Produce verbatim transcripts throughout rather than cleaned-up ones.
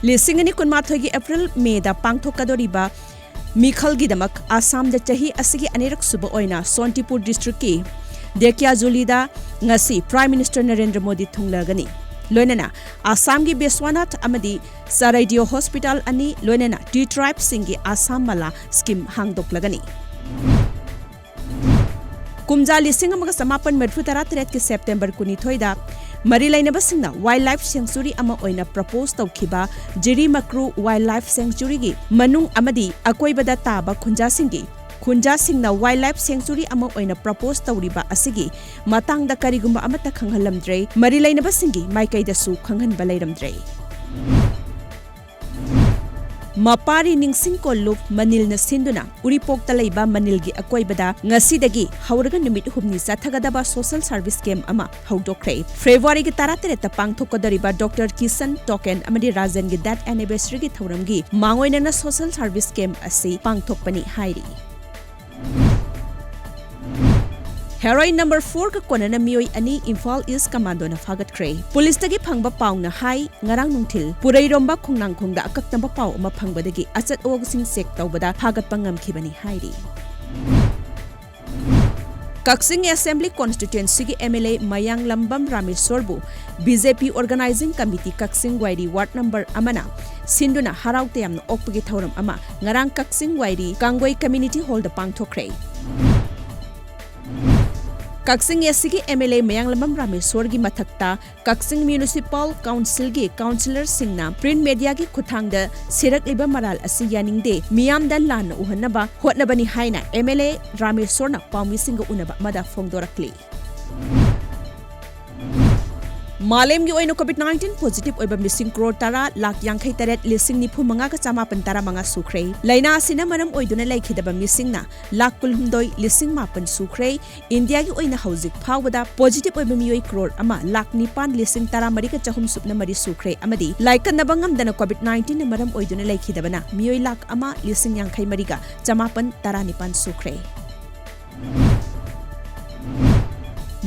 ꯂꯤꯁꯤꯡ ꯑꯅꯤ ꯀꯨꯟꯃꯥꯊꯣꯏꯒꯤ ꯑꯦꯄ꯭ꯔꯤꯜ ꯃꯦꯗ ꯄꯥꯡꯊꯣꯛꯀꯗꯧꯔꯤꯕ ꯃꯤꯈꯜꯒꯤꯗꯃꯛ ꯑꯁꯥꯝꯗ ꯆꯍꯤ ꯑꯁꯤꯒꯤ ꯑꯅꯤꯔꯛ ꯁꯨꯕ ꯑꯣꯏꯅ ꯁꯣꯟꯇꯤꯄꯨꯔ ꯗꯤꯁꯇ꯭ꯔꯤꯛꯀꯤ ꯗꯦꯀꯤꯌꯥꯖꯨꯂꯤꯗ ꯉꯁꯤ ꯄ꯭ꯔꯥꯏꯝ ꯃꯤꯅꯤꯁꯇꯔ ꯅꯔꯦꯟꯗ꯭ꯔ ꯃꯣꯗꯤ ꯊꯨꯡꯂꯒꯅꯤ꯫ ꯂꯣꯏꯅꯅ ꯑꯁꯥꯝꯒꯤ ꯕꯤꯁ꯭ꯋꯥꯅꯥꯊ ꯑꯃꯗꯤ ꯁꯔꯥꯏꯗꯤꯌꯣ ꯍꯣꯁꯄꯤꯇꯥꯜ ꯑꯅꯤ, ꯂꯣꯏꯅꯅ ꯇꯤ ꯇ꯭ꯔꯥꯏꯕꯁꯤꯡꯒꯤ ꯑꯁꯥꯝ ꯃꯂꯥ ꯁ꯭ꯀꯤꯝ ꯍꯥꯡꯗꯣꯛꯂꯒꯅꯤ꯫ ꯀꯨꯝꯖꯥ ꯂꯤꯁꯤꯡ ꯑꯃꯒ ꯆꯃꯥꯄꯟ ꯃꯔꯤꯐꯨ ꯇꯔꯥ ꯇꯔꯦꯠꯀꯤ ꯁꯦꯞꯇꯦꯝꯕꯔ ꯀꯨꯟꯅꯤꯊꯣꯏꯗ ꯃꯔꯤ ꯂꯩꯅꯕꯁꯤꯡꯅ ꯋꯥꯏꯜꯗ ꯂꯥꯏꯐ ꯁꯦꯡꯆꯨꯔꯤ ꯑꯃ ꯑꯣꯏꯅ ꯄ꯭ꯔꯄꯣꯖ ꯇꯧꯈꯤꯕ ꯖꯤꯔꯤꯃꯀ꯭ꯔꯨ ꯋꯥꯏꯜꯗ ꯂꯥꯏꯐ ꯁꯦꯡꯆꯨꯔꯤꯒꯤ ꯃꯅꯨꯡ ꯑꯃꯗꯤ ꯑꯀꯣꯏꯕꯗ ꯇꯥꯕ ꯈꯨꯟꯖꯥꯁꯤꯡꯒꯤ, ꯈꯨꯟꯖꯥꯁꯤꯡꯅ ꯋꯥꯏꯜꯗ ꯂꯥꯏꯐ ꯁꯦꯡꯆꯨꯔꯤ ꯑꯃ ꯑꯣꯏꯅ ꯄ꯭ꯔꯄꯣꯖ ꯇꯧꯔꯤꯕ ꯑꯁꯤꯒꯤ ꯃꯇꯥꯡꯗ ꯀꯔꯤꯒꯨꯝꯕ ꯑꯃꯠꯇ ꯈꯪꯍꯜꯂꯝꯗ꯭ꯔꯦ, ꯃꯔꯤ ꯂꯩꯅꯕꯁꯤꯡꯒꯤ ꯃꯥꯏꯀꯩꯗꯁꯨ ꯈꯪꯍꯟꯕ ꯂꯩꯔꯝꯗ꯭ꯔꯦ꯫ ꯃꯄꯥꯔꯤ ꯅꯤꯡꯁꯤꯡ ꯀꯣꯜꯂꯨꯞ ꯃꯅꯤꯜꯅ ꯁꯤꯟꯗꯨꯅ ꯎꯔꯤꯄꯣꯛꯇ ꯂꯩꯕ ꯃꯅꯤꯜꯒꯤ ꯑꯀꯣꯏꯕꯗ ꯉꯁꯤꯗꯒꯤ ꯍꯧꯔꯒ ꯅꯨꯃꯤꯠ ꯍꯨꯝꯅꯤ ꯆꯠꯊꯒꯗꯕ ꯁꯣꯁꯦꯜ ꯁꯔꯚꯤꯁ ꯀꯦꯝꯞ ꯑꯃ ꯍꯧꯗꯣꯛꯈ꯭ꯔꯦ꯫ ꯐꯦꯕ꯭ꯔꯨꯋꯥꯔꯤꯒꯤ ꯇꯔꯥꯇꯔꯦꯠꯇ ꯄꯥꯡꯊꯣꯛꯀꯗꯧꯔꯤꯕ ꯗꯣꯛꯇꯔ ꯀꯤꯁꯟ, ꯇꯣꯀꯦꯟ ꯑꯃꯗꯤ ꯔꯥꯖꯟꯒꯤ ꯗꯦꯠ ꯑꯦꯅꯤꯚꯔꯁꯔꯤꯒꯤ ꯊꯧꯔꯝꯒꯤ ꯃꯥꯡꯑꯣꯏꯅꯅ ꯁꯣꯁꯦꯜ ꯁꯔꯚꯤꯁ ꯀꯦꯝꯞ ꯑꯁꯤ ꯄꯥꯡꯊꯣꯛꯄꯅꯤ ꯍꯥꯏꯔꯤ꯫ ꯍꯦꯔꯣꯏꯟ ꯅꯝꯕꯔ ꯐꯣꯔꯒ ꯀꯣꯟꯅꯅ ꯃꯤꯑꯣꯏ ꯑꯅꯤ ꯏꯝꯐꯥꯜ ꯏꯁ ꯀꯃꯥꯟꯗꯣꯅ ꯐꯥꯒꯠꯈ꯭ꯔꯦ꯫ ꯄꯨꯂꯤꯁꯇꯒꯤ ꯐꯪꯕ ꯄꯥꯎꯅ ꯍꯥꯏ, ꯉꯔꯥꯡ ꯅꯨꯡꯊꯤꯜ ꯄꯨꯔꯩꯔꯣꯝꯕ ꯈꯣꯡꯅꯥꯡꯈꯣꯡꯗ ꯑꯀꯛꯅꯕ ꯄꯥꯎ ꯑꯃ ꯐꯪꯕꯗꯒꯤ ꯑꯆꯠ ꯑꯋꯣꯛꯁꯤꯡ ꯆꯦꯛ ꯇꯧꯕꯗ ꯐꯥꯒꯠꯄ ꯉꯝꯈꯤꯕꯅꯤ ꯍꯥꯏꯔꯤ꯫ ꯀꯛꯆꯤꯡ ꯑꯦꯁꯦꯝꯕ꯭ꯂꯤ ꯀꯣꯟꯁꯇꯤꯇ꯭ꯋꯦꯟꯁꯤꯒꯤ ꯑꯦꯝ ꯑꯦꯜ ꯑꯦ ꯃꯌꯥꯡꯂꯝꯕꯝ ꯔꯥꯃꯦꯁꯣꯔꯕꯨ B J P organizing committee Kakching Wairi ward number ꯑꯃꯅ ꯁꯤꯟꯗꯨꯅ ꯍꯔꯥꯎ ꯇꯌꯥꯝꯅ ꯑꯣꯛꯄꯒꯤ ꯊꯧꯔꯝ ꯑꯃ ꯉꯔꯥꯡ ꯀꯛꯆꯤꯡ ꯋꯥꯏꯔꯤ ꯀꯥꯡꯒꯣꯏ ꯀꯝꯃ꯭ꯌꯨꯅꯤꯇꯤ ꯍꯣꯜꯗ ꯄꯥꯡꯊꯣꯛꯈ꯭ꯔꯦ꯫ ꯀꯛꯆꯤꯡ ꯑꯦꯁ ꯁꯤꯒꯤ ꯑꯦꯝ ꯑꯦꯜ ꯑꯦ ꯃꯌꯥꯡꯂꯝꯕꯝ ꯔꯥꯃꯦꯁꯣꯔꯒꯤ ꯃꯊꯛꯇ ꯀꯛꯆꯤꯡ ꯃ꯭ꯌꯨꯅꯤꯁꯤꯄꯥꯜ ꯀꯥꯎꯟꯁꯤꯜꯒꯤ ꯀꯥꯎꯟꯁꯤꯂꯔꯁꯤꯡꯅ ꯄ꯭ꯔꯤꯟꯠ ꯃꯦꯗꯤꯌꯥꯒꯤ ꯈꯨꯠꯊꯥꯡꯗ ꯁꯤꯔꯛꯂꯤꯕ ꯃꯔꯥꯜ ꯑꯁꯤ ꯌꯥꯅꯤꯡꯗꯦ, ꯃꯤꯌꯥꯝꯗ ꯂꯥꯟꯅ ꯎꯍꯟꯅꯕ ꯍꯣꯠꯅꯕꯅꯤ ꯍꯥꯏꯅ ꯑꯦꯝ ꯑꯦꯜ ꯑꯦ ꯔꯥꯃꯦꯁꯣꯔꯅ ꯄꯥꯎꯃꯤꯁꯤꯡꯒ ꯎꯅꯕ ꯑꯃꯗ ꯐꯣꯡꯗꯣꯔꯛꯂꯤ꯫ ꯃꯥꯂꯦꯝꯒꯤ ꯑꯣꯏꯅ ꯀꯣꯚꯤꯗ ꯅꯥꯏꯟꯇꯤꯟ ꯄꯣꯖꯤꯇꯤꯚ ꯑꯣꯏꯕ ꯃꯤꯁꯤꯡ ꯀ꯭ꯔꯣꯔ ꯇꯔꯥ ꯂꯥꯈ ꯌꯥꯡꯈꯩ ꯇꯔꯦꯠ ꯂꯤꯁꯤꯡ ꯅꯤꯐꯨ ꯃꯉꯥꯒ ꯆꯃꯥꯄꯟ ꯇꯔꯥꯃꯉꯥ ꯁꯨꯈ꯭ꯔꯦ꯫ ꯂꯥꯏꯅꯥ ꯑꯁꯤꯅ ꯃꯔꯝ ꯑꯣꯏꯗꯨꯅ ꯂꯩꯈꯤꯗꯕ ꯃꯤꯁꯤꯡꯅ ꯂꯥꯈ ꯀꯨꯟꯍꯨꯝꯗꯣꯏ ꯂꯤꯁꯤꯡ ꯃꯥꯄꯟ ꯁꯨꯈ꯭ꯔꯦ꯫ ꯏꯟꯗꯤꯌꯥꯒꯤ ꯑꯣꯏꯅ ꯍꯧꯖꯤꯛ ꯐꯥꯎꯕꯗ ꯄꯣꯖꯤꯇꯤꯚ ꯑꯣꯏꯕ ꯃꯤꯑꯣꯏ ꯀ꯭ꯔꯣꯔ ꯑꯃ ꯂꯥꯈ ꯅꯤꯄꯥꯟ ꯂꯤꯁꯤꯡ ꯇꯔꯥꯃꯔꯤꯒ ꯆꯍꯨꯝ ꯁꯨꯞꯅ ꯃꯔꯤ ꯁꯨꯈ꯭ꯔꯦ ꯑꯃꯗꯤ ꯂꯥꯏꯀꯠꯅꯕ ꯉꯝꯗꯅ ꯀꯣꯚꯤꯗ ꯅꯥꯏꯟꯇꯤꯟꯅ ꯃꯔꯝ ꯑꯣꯏꯗꯨꯅ ꯂꯩꯈꯤꯗꯕꯅ ꯃꯤꯑꯣꯏ ꯂꯥꯈ ꯑꯃ ꯂꯤꯁꯤꯡ ꯌꯥꯡꯈꯩ ꯃꯔꯤꯒ ꯆꯃꯥꯄꯟ ꯇꯔꯥꯅꯤꯄꯥꯟ ꯁꯨꯈ꯭ꯔꯦ꯫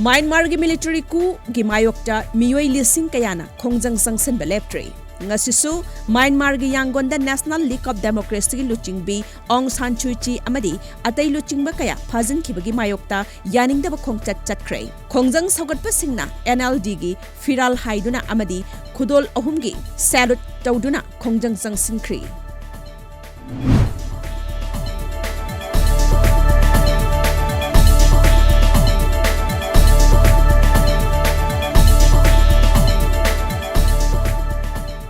ꯃ꯭ꯌꯥꯟꯃꯥꯔꯒꯤ ꯃꯤꯂꯤꯇꯔꯤ ꯀꯨꯒꯤ ꯃꯥꯌꯣꯛꯇ ꯃꯤꯑꯣꯏ ꯂꯤꯁꯤꯡ ꯀꯌꯥꯅ ꯈꯣꯡꯖꯪ ꯆꯪꯁꯤꯟꯕ ꯂꯦꯞꯇ꯭ꯔꯤ꯫ ꯉꯁꯤꯁꯨ ꯃ꯭ꯌꯥꯟꯃꯥꯔꯒꯤ ꯌꯥꯡꯒꯣꯟꯗ National League of Democracyꯒꯤ ꯂꯨꯆꯤꯡꯕꯤ ꯑꯣꯡ ꯁꯥꯟ ꯁꯨ ꯆꯤ ꯑꯃꯗꯤ ꯑꯇꯩ ꯂꯨꯆꯤꯡꯕ ꯀꯌꯥ ꯐꯥꯖꯤꯟꯈꯤꯕꯒꯤ ꯃꯥꯌꯣꯛꯇ ꯌꯥꯅꯤꯡꯗꯕ ꯈꯣꯡꯆꯠ ꯆꯠꯈ꯭ꯔꯦ꯫ ꯈꯣꯡꯖꯪ ꯁꯧꯒꯠꯄꯁꯤꯡꯅ NLDꯒꯤ ꯐꯤꯔꯥꯜ ꯍꯥꯏꯗꯨꯅ ꯑꯃꯗꯤ ꯈꯨꯗꯣꯜ ꯑꯍꯨꯝꯒꯤ salute ꯇꯧꯗꯨꯅ ꯈꯣꯡꯖꯪ ꯆꯪꯁꯤꯟꯈ꯭ꯔꯤ꯫